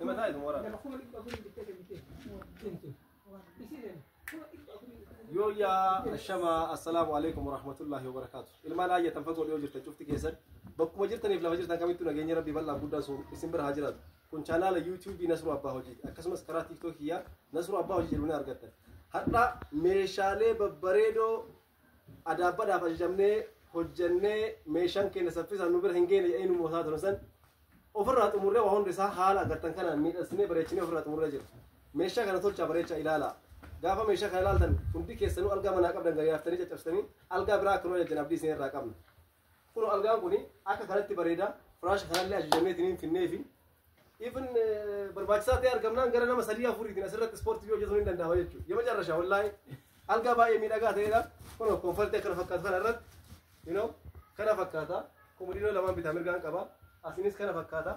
Hima taa'e waraana. Yoo yaa ashama, assalaamu alaikum warahmatullahi wabarakaatu. Ilmaan ayyatan fagoo dhiyoo jirtan cufti keessan, bakkuma jirtaniif lafa jirtan kamittuu nageenya Rabbii bal'aaf guddaan sun isin bira haa jiraatu. Kun chaanaala YouTubeii Nasruu Abbaa Hojii, akkasumas karaa TikTokiyyaa Nasruu Abbaa Hojii jedhu ni argattan. Har'a meeshaalee babbareedoo adaabbadhaaf ajajamnee hojjannee meeshaan keenya saffisaan nu bira hin geenye jedhanii nu mootaa turan san ofirraa xumurree, waa hundi isaa haala agartan kanaan miidhagsinee bareechinee ofirraa xumurree jira. Meeshaa kana tolchaa bareechaa ilaalaa. Gaafa meeshaa kana ilaaltan hundi keessanuu algaa manaa qabdan gadi yaaftanii caccabsitanii algaa biraa akka nu ajajjan abdii isin irraa qabna. Kun algaan kun akka kanatti bareeda. Firaasha kanallee ajajamnee ittiin finnee fi even barbaachisaa ta'e argamnaan gara nama sadii afuriitiin asirratti ispoortii hojjetuun hin danda'ama jechuudha. Yema carrashaa wallaahi algaa baay'ee miidhagaa ta'edha. Kun comfortii akkana fakkaatu kana irratti kana fakkaata. Komodiinoo lamaan bitaa mirgaan qaba. Asinis kana fakkaata.